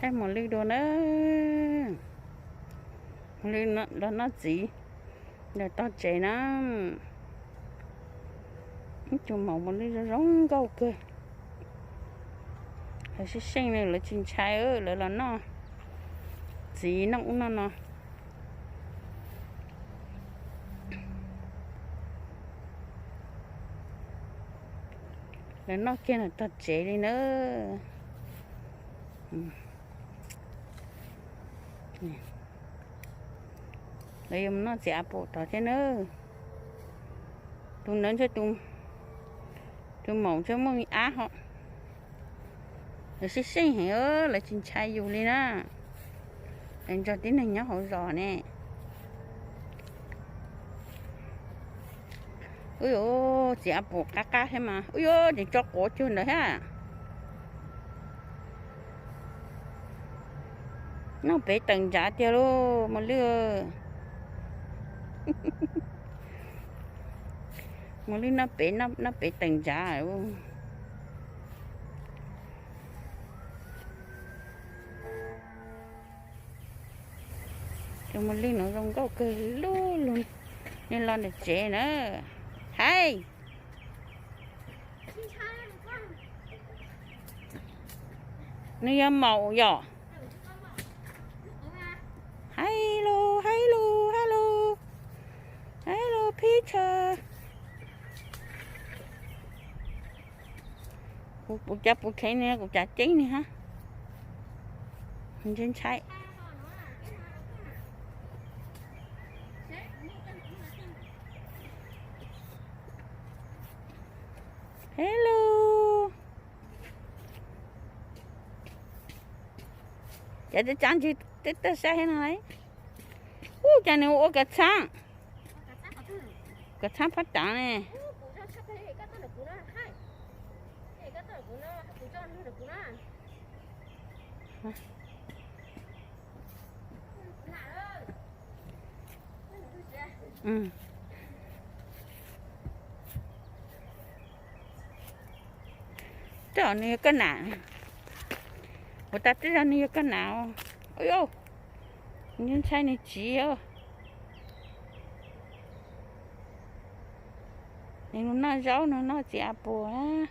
Saib Muas Lwj dua na. Muas Lwj los noj txiv ntawm tog tsev na. Ib tug maum Muas Lwj zoo zoo nkauj kawg. Lawv seej seej, lawv tsis ntshai, lawv los noj txiv noj ub noj no. Lawv noj kiag ntawm tog tsev li na. Lawv yuav mus noj txiv apple tod thiab na. Tus ntawd ntshe tus maum ntshe muaj me ab ho. Lawv seej seej heev, lawv tsis ntshai yus li na. Lawv nrog tib neeg nyob hauv zos ne. Ub yuav, txiv apple qab qab thiab mas. Ub yuav, ces tso quav cuag ntawd thiab. Noj pem tawm ntsav tiag lauj Muas Lwj. Muas Lwj noj pem, noj pem tawm ntsav. Tus Muas Lwj no zoo nkauj kawg lug lug, nws los ntawm tsev na. Hais, nws yog maum yom. Hello, hello, hello, hello, Peter. Kuv, kuv cav puv kheev ni, kuv cav ceeb ni hab. Ntshai ntshai. Hello. Cas teb tsav ntswg teb tag sab thiab no. Ub, cas nws ua kav txhaab, kav txhaab phab tav ne. Tej zaum nws yog koj nam. Ua tas tej zaum nws yog koj nam. Ub yuav, ntshai nws txiv. Nws noj zaub, nws noj txiv apple na.